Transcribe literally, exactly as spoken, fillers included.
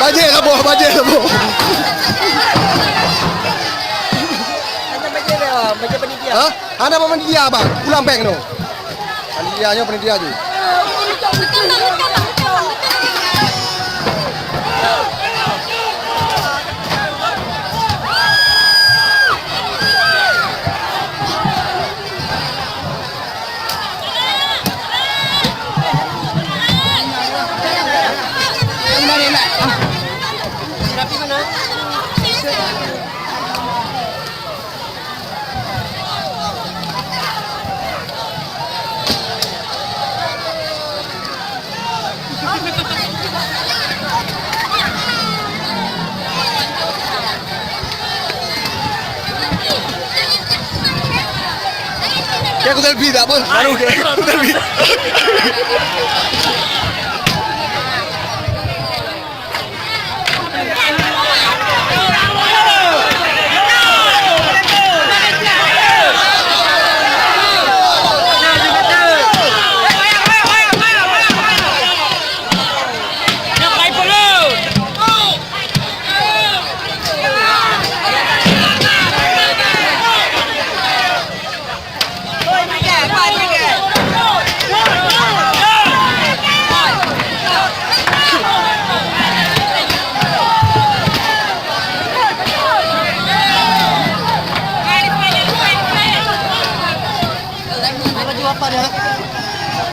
Bajèe kaboh, bajèe kaboh. Hana panitia, Bang. Pulang péng tu. Panitia nyoe panitia jih. Kayak aku selfie tak apa, baru kayak aku selfie. Baju apa dia?